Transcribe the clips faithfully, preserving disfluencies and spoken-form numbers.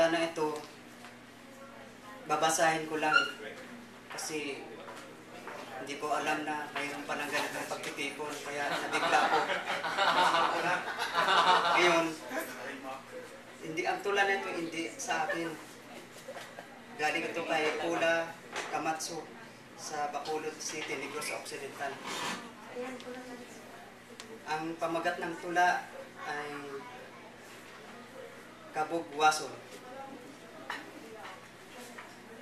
Sana ito, babasahin ko lang kasi hindi ko alam na mayroon palang ganitong pagtitipon, kaya nabigla ko. Ngayon, hindi, ang tula na ito hindi sa akin. Galing ito kay Paula Camacho sa Bacolod City, Negros Occidental. Ang pamagat ng tula ay kabugwason.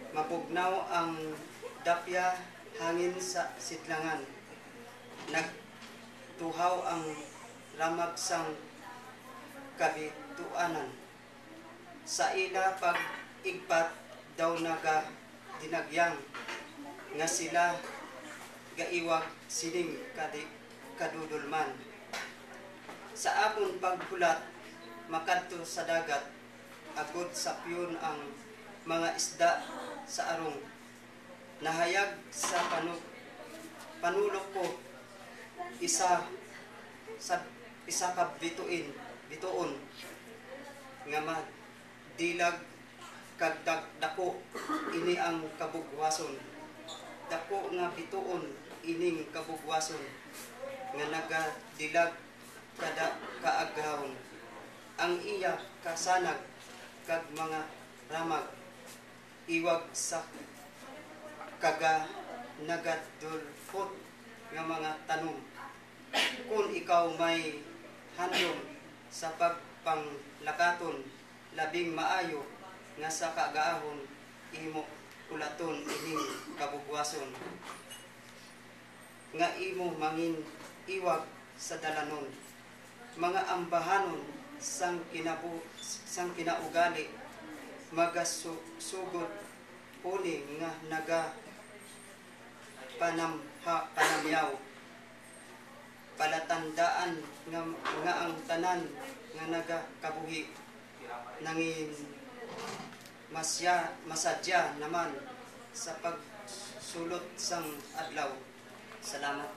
Mabugnaw ang dapya hangin sa sidlangan. Nagtuhaw ang ramag sang kabituanan. Sa ila pag-igpat daw naga dinagyang nga sila gaiwag sining kadi-, kadudolman. Sa akon paghulat, makadto sa dagat, agod sapyon ang mga isda sa arong. Nahayag sa panu-, panulok ko, isa sa, isa ka bituin, bituon nga madilag kag dag-, dako ini ang kabugwason. Dako nga bituon ining kabugwason nga nagadilag kada kaagahon. Ang iya kasanag kag mga ramag iwag sa kaga nagadulhot nga mga tanom. Kon ikaw may handom sa pagpanglakaton, labing maayo nga sa kaagahon imo ulaton ining kabugwason nga imo mangin-iwag sa dalanon, mga ambahanon sang kinabu-, sang kinaugali, magasugod huni nga naga panamha-, panamyaw, palatandaan nga, nga ang tanan nga nagakabuhi nangin masya-, masadya naman sa pagsulot sang adlaw. Salamat.